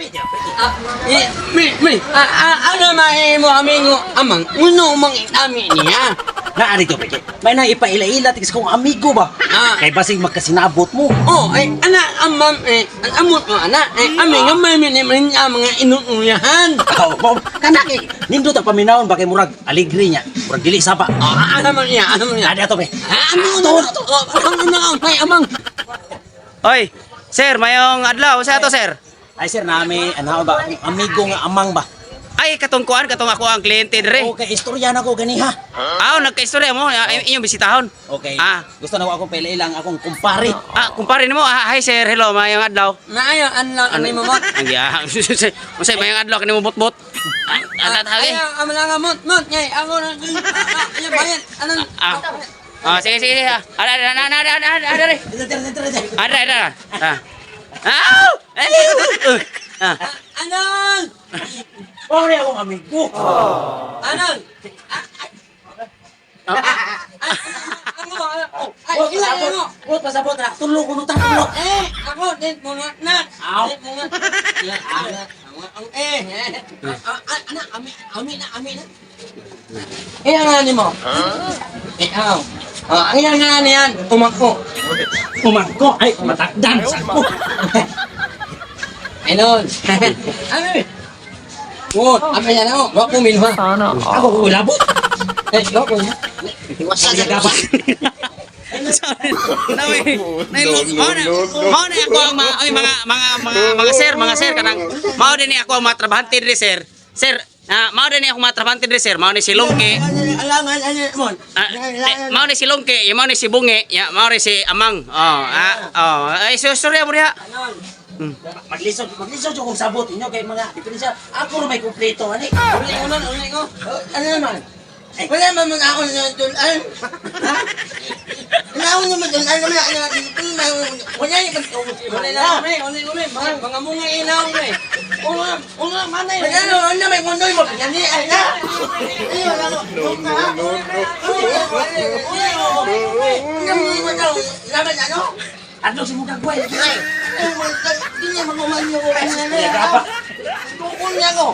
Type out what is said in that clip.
Lami diya, pwede. Ah, eh, mi, mi, ah, ah, ano may mo amigo amang, uno mang itami niya. Naa dito, pwede. May nang ipaila-ila tigis kong amigo ba? Ah. Kay basig magkasinabot mo. Oh, ay, ana, amam, eh, ang amot mo, ana, eh, ami nga may minimin niya mga inuuyahan. Oh, mo kana kay nindot ang paminawon ba kay murag aligre niya. Murag dili saba. Oh, ano man niya, ano man niya. Adi ato pre. Ah, ano, ano, ano, oh, ano, ano, ay, amang. Oy, sir, mayong adlaw sa ato, sir. Ay sir, nami ano ba akong amigo nga amang ba? Ay, katong kuan, katong ako ang kliyente dire. Okay, istorya na ko ganiha. Ah, nagka-istorya mo, ah, inyong bisitahon. Okay. Ah. Gusto na ko akong pailaila ang akong kumpare. Ah, kumpare nimo. Ah, hi sir, hello, mayong adlaw. Maayo, ano, ano mo mo? Ang ya. Unsay mayong adlaw kani mo bot-bot? Ah, ah, ah, Ay, ang mga mot, mot, ngay, ako na, ah, ay, bayan, ano, Ah. Ah, sige sige sige. Ah, Ara ara ara ara ara ara. Dito, dito, dito, dito. Ara ara. Ah. Aw! Eh, Ah. anon, Oh, ni akong amigo. anon, ano, ay, Oh, ila pasabot. mo. Oh, pasabot na. Tulo ko nung tulo. Eh, ako, din mo na, na, Aw. din mo na, ya, ana, ang, eh, eh, ah, ah, ana, ami, ami na, ami na. Eh, ang ano mo? Eh, aw. Ah, ang yan nga niyan, umangko. Umangko. Ay, matakdan sa ko. Ay, nun. Ano eh? Ngut, apa yan ako? Wak mo minha. Ako ko labot. Eh, wak mo minha. Sa gaba. Nawi, mao na, mao na ako ang mga, oy, mga sir, mga sir kanang mao din ni ako ang mga trabahante diri, sir. Sir, ah, mao din ni ako mga trabahante diri, sir. Mao ni si Longke. Alangan, ano mo? Ah, eh, mao ni si Longke, ya mao ni si Bungi, ya mao ni si Amang. Oh, ah, oh. Ay, so, sorry mo diha. Maglisod, maglisod yung kong sabot inyo kay mga diferensya. Ako ra may kumpleto ani. Uli ko man, uli ko. Ano naman? Wala man man ako na tulan. Ha? Wala ako naman tulan. Wala wala yung Wala na kami, uli ko mga mga munga ilaw ko eh. Ulo ulo manay. Wala na, ano may kundoy mo. Yan ay na. Ay wala ko. No, no, no. Laban ano? Adlok si mong kagway. Ay, ay, hindi niya maguman yung Gaba. Kukun niya ko.